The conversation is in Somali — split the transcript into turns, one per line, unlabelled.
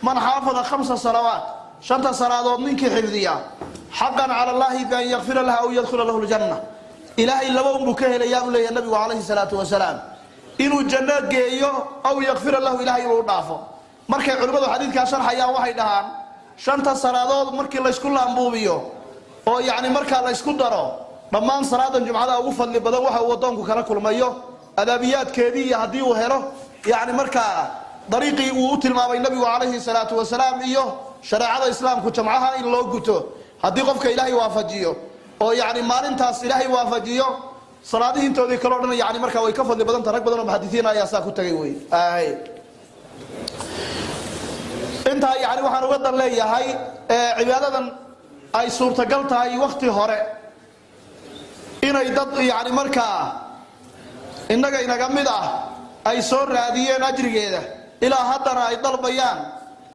Man xaafada khamsa salawaat, shanta salaadood ninkii xifdiya, xaqan cala allahi bian yakfira laha aw yadkhula lahu ljanna. Ilaahay laba unbuu ka helayaa, buu leeyahay nabigu calayhi salaatu wasalaam: inuu janno geeyo, aw yakfira lahu, ilahay inuu u dhaafo. Markay culimmadu xadiidkaa sharxayaan, waxay dhahaan shanta salaadood markii laysku laambuubiyo oo yacni markaa laysku daro, dhammaan salaadan jumcada ugu fadli badan. Waxa uu addoonku kala kulmayo adaabiyaadkeedii iyo haddii uu helo yacni markaa dariiqii uu u tilmaamay nabigu calayhi salaatu wasalaam iyo shareecada islaamku jamcaha in loo guto, haddii qofka Ilaahay waafajiyo oo yacni maalintaas Ilaahay waafajiyo, salaadihii intoodii kaleo dhan yani markaa way ka fadli badanta. Rag badan oo muxadisiin ayaa saa ku tagay. Wey intaa yani waxaan uga dan leeyahay, cibaadadan ay suurtagal tahay wakti hore inay dad yani markaa innaga inaga mid ah ay soo raadiyeen ajrigeeda, ilaa haddana ay dalbayaan.